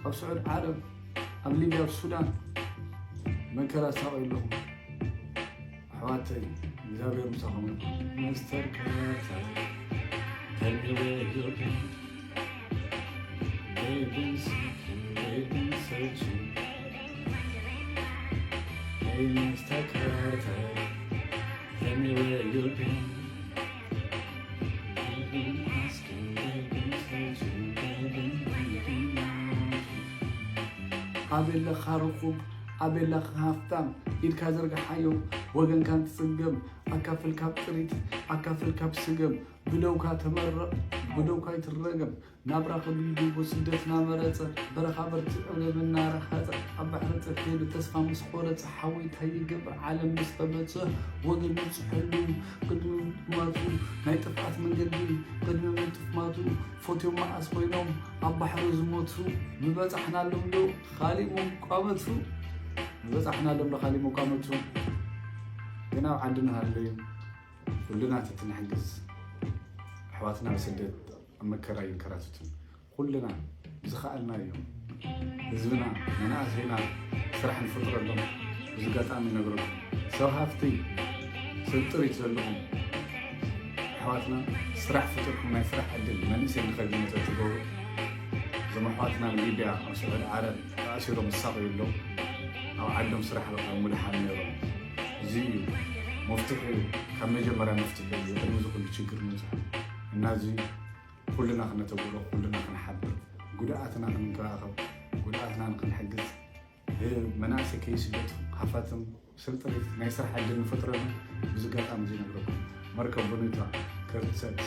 ኣብ ስዑድ ዓረብ፣ ኣብ ሊብያ፣ ኣብ ሱዳን መከራ ሳቕ ኣለኹም ኣሕዋተይ። እግዚኣብሔር ምሳኹም ይኹን። መስተር ካርተር፣ tell me where you've been. They've been seeking, they've been searching. Hey, Mister Carter, tell me where you've been. They've been asking, they've been searching, they've been waiting out. ኣቤለኻ ርኹብ፣ ኣቤለኻ ሃፍታም፣ ኢድካ ዘርግሓዮ ወገንካን ትጽገም። ኣካፍል ካብ ጥሪት፣ ኣካፍል ካብ ስገም። ብደውካ ተመረቕ፣ ብደውካ ይትረገም። ናብራ ከቢዱ ብስደት ናመረጸ፣ በረኻ በርቲዑ ለበና ረሃጸ፣ ኣብ ባሕሪ ጠፊሉ ተስፋ ምስ ቆረጸ፣ ሓወይ እንታይ ይገብር ዓለም ምስ ተበጽ፣ ወገን ንብጽሐሉ ቅድሚ ምጥማቱ፣ ናይ ጥፍኣት መንገዲ ቅድሚ ምጥማቱ፣ ፈትዮም መዓስ ኮይኖም ኣብ ባሕሪ ዝሞቱ፣ ምበጻሕናሎም ዶ ካሊእ መቋመቱ፣ ምበጻሕናሎም ዶ ካሊእ መቋመቱ፣ ግን ኣብ ዓዲ ንሃለዩ ኩልና ተትንሕግዝ ኣሕዋትና ብስደት ኣብ መከራ ይንከራተቱን ኩልና ዝኸኣልናዮ ህዝብና መናእሰይና ስራሕ ንፈጥረሎም። እዚ ኣጋጣሚ ነግረኩም ሰብ ሃፍቲ ሰብ ጥሪት ዘለኹም ኣሕዋትና ስራሕ ፈጥርኩም ናይ ስራሕ ዕድል መንእሰይ ንኸግመፀ ትገብሩ እዞም ኣሕዋትና ኣብ ሊብያ ኣብ ስዑድ ዓረብ ተኣሲሮም ዝሳቐዩ ኣለዉ። ኣብ ዓዶም ስራሕ ረኸቡ ምድሓን ነይሮም። እዚ እዩ መፍትሒ እዩ። ካብ መጀመርያ መፍትሒ እዩ ቅድሚ እዚ ኩሉ ችግር ምብፅሑ እና እዚ ኩልና ክነተግብሮ ኩልና ክንሓብር ጉድኣትና ክንከባኸብ ጉድኣትና ንክንሕግዝ መናእሰይ ከይስደቱ ሃፋትም ስልጥሪት ናይ ስራሕ ዕድል ንፈጥረሉ ብዚ ኣጋጣሚ እዚ ነግረኩም መርከብ ቦኔታ ከርትሰት